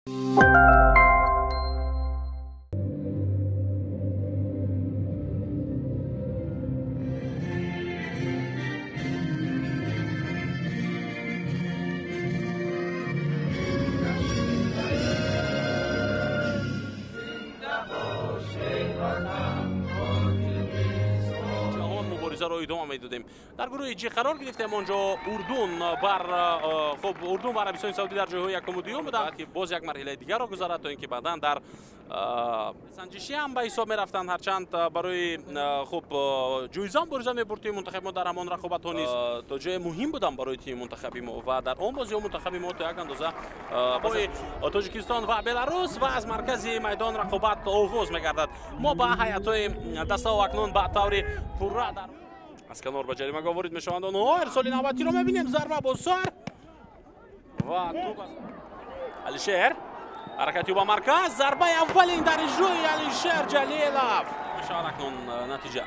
Ро идома медодем. Дар гурӯҳи Ҷ қарор гирифтем. Онҷо Урдун бар хуб Урдун ва Арабистони Саудӣ дар ҷойҳои якуму дуюм буданд, ки боз як марҳилаи дигарро гузарад, то ин ки баъдан дар санҷишӣ ҳам ба ҳисоб мерафтанд. Ҳарчанд барои хуб ҷоиза мубориза мебурд тими мунтахаби мо дар ҳамон рақобатҳо низ то ҷое муҳим буданд барои тими мунтахаби мо ва дар он бозиҳо мунтахаби мо то як андоза барои Тоҷикистон ва Беларус ва аз маркази майдон рақобат оғоз мегардад. Мо ба ҳайатҳои дастаҳо акнун ба таври пурра дар аз канор ба ҷаримагоҳ ворид мешаванд. Онҳо ирсоли навбатиро мебинем. Зарба бо сар ва туп Алишер, ҳаракати ӯ ба марказ, зарбаи аввалин дар иҷрои Алишер Ҷалилов мешавад. Акнун натиҷа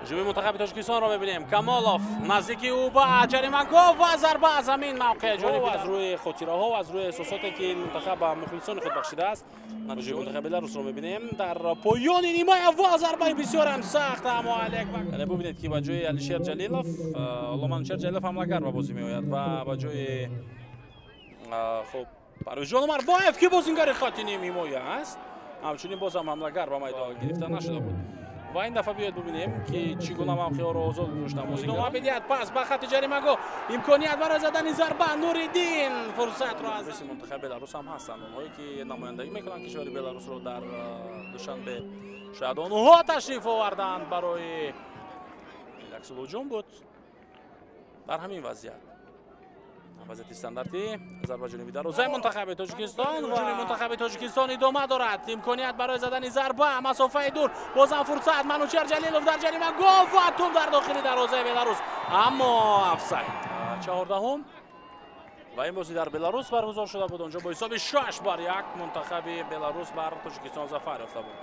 ҳуҷуми мунтахаби Тоҷикистонро мебинем. Камолов наздики ӯ ба ҷаримагоҳ ва зарба аз ҳамин мавқеъ ҷониб аз рӯи хотираҳо, аз рӯи эҳсосоте ки ин мунтахаб ба мухлисони худ бахшидааст. Ҳуҷуми мунтахаби Беларусро мебинем дар поёни нимаи аввал, зарбаи бисёрам сахт, аммо Олег яъне бубинед, ки ба ҷои Алишер Ҷалилов Ломанучер Ҷалилов ҳамлагар ба бозӣ меояд ва ба ҷои хуб Парвизҷон Умарбоев, ки бозингари хати ним ҳимоя аст, ҳамчунин бозам ҳамлагар ба майдон гирифта нашуда буд. Ва ин дафъа биёед бубинем, ки чӣ гуна мавқеъҳоро озод гузоштанд бозигарон. Медиҳад пас ба хати ҷаримагоҳ, имконият барои задани зарба. Нуриддин фурсатро аз мунтахаби Беларус ҳам ҳастанд, онҳое ки намояндагӣ мекунанд кишвари Беларусро дар Душанбе. Шояд онҳо ташриф оварданд барои як ҳуҷум буд дар ҳамин вазъият. Вазъияти стандартӣ, зарба ҷониби дарвозаи мунтахаби Тоҷикистон ва ҳуҷуми мунтахаби Тоҷикистон идома дорад. Имконият барои задани зарба, масофаи дур, бозам фурсат. Манучер Ҷалилов дар ҷаримагоҳ ва туп дар дохили дарвозаи Беларус, аммо офсайд. 14-ум ва ин бозӣ дар Беларус баргузор шуда буд. Онҷо бо ҳисоби 6-1 мунтахаби Беларус бар Тоҷикистон зафар ёфта буд.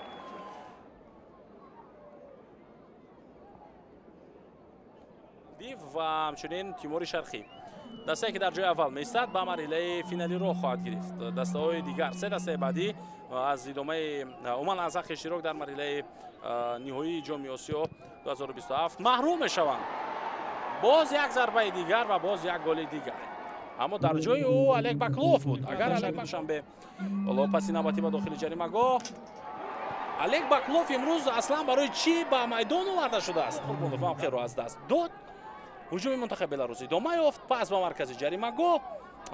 Див ва ҳамчунин Тимури Шарқӣ, дастае ки дар ҷои аввал меистад, ба марҳилаи финалӣ роҳ хоҳад гирифт. Дастаҳои дигар, се дастаи баъдӣ аз идомаи умуман аз ҳаққи иштирок дар марҳилаи ниҳоии Ҷоми Осиё 2027 маҳрум мешаванд. Боз як зарбаи дигар ва боз як голи дигар, аммо дар ҷои ӯ Олег Баклов буд. Агар Олег Душанбе ҳоло паси навбатӣ ба дохили ҷаримагоҳ. Олег Баклов имрӯз аслан барои чӣ ба майдон оварда шудааст? Қурбонов мавқеъро аз даст дод. Ҳуҷуми мунтахаби Беларус идома ёфт, пас ба маркази ҷаримагоҳ.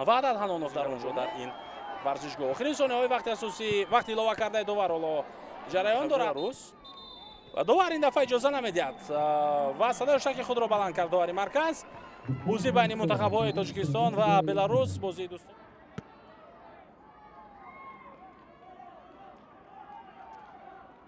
Ваҳдат Ҳанонов дар он ҷо дар ин варзишгоҳ. Охирин сониҳои вақти асосӣ, вақти илова кардаи довар ҳоло ҷараён дорад ва довар ин дафъа иҷоза намедиҳад ва садои шаки худро баланд кард довари марказ. Бозӣ байни мунтахабҳои Тоҷикистон ва Беларус, бозии дӯстон.